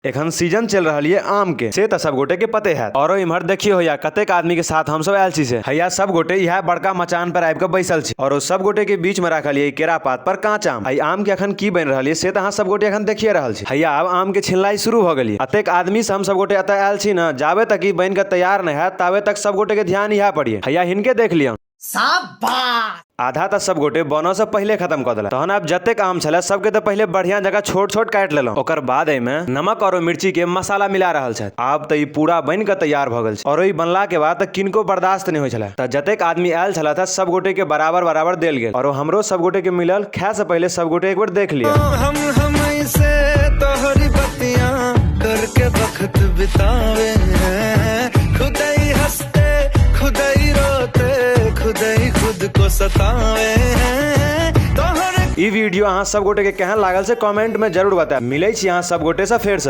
एखन सीजन चलि रहल ये आम के, से त सब गोटे के पते हैत। औरो इम्हर देखियो हैया कतेक आदमी के साथ हम सब आयल छी से। हैया सब गोटे इहा बड़का मचान पर आबि के बैसल छी औरो सब गोटे के बीच में राखल ये केरा पात पर कांच आम। आई आम के अखन की बनि रहल ये से त अहाँ सब गोटे अखन देखिए रहल छी। हैया आब आम के छिलनाई शुरू भ गेल ये। अतेक आदमी से हम सब गोटे एतय आयल छी न, जाबे तक ई बनि के तैयार नहि हैत ताबे तक सब गोटे के ध्यान इहा पर ये। हैया हिनके देख लियौन। शाबाश। आधा तऽ सब गोटे बनऽ से पहिले खत्म कऽ देलक। तहन आब जतेक आम छलै सबके तऽ पहिले बढ़िया जकाँ छोट छोट काटि लेलहुँ। ओकर बाद एहिमे नमक आओर मिर्ची के मसाला मिला रहल छथि। आब तऽ ई पूरा बनि कऽ तैयार भऽ गेल छै। आओर ई बनला के बाद तऽ किनको बर्दाश्त नहि होइ छलै। तऽ जतेक आदमी आयल छलथि हँ सब गोटे के बराबर बराबर देल गेल। आओर हमरो सब गोटे के मिलल। खाय से पहिले सब गोटे एक बेर देख लिअ। हम ऐसे तोहरी बतियां करके वक्त बितावे हैं, खुदई हंसते खुदई रोते खुदई खुद को सतावे हैं तोहरे। ई वीडियो अहाँ सब गोटे के केहन लागल से कमेंट में जरूर बतायब। मिलै छी अहाँ सब गोटे से फेर से।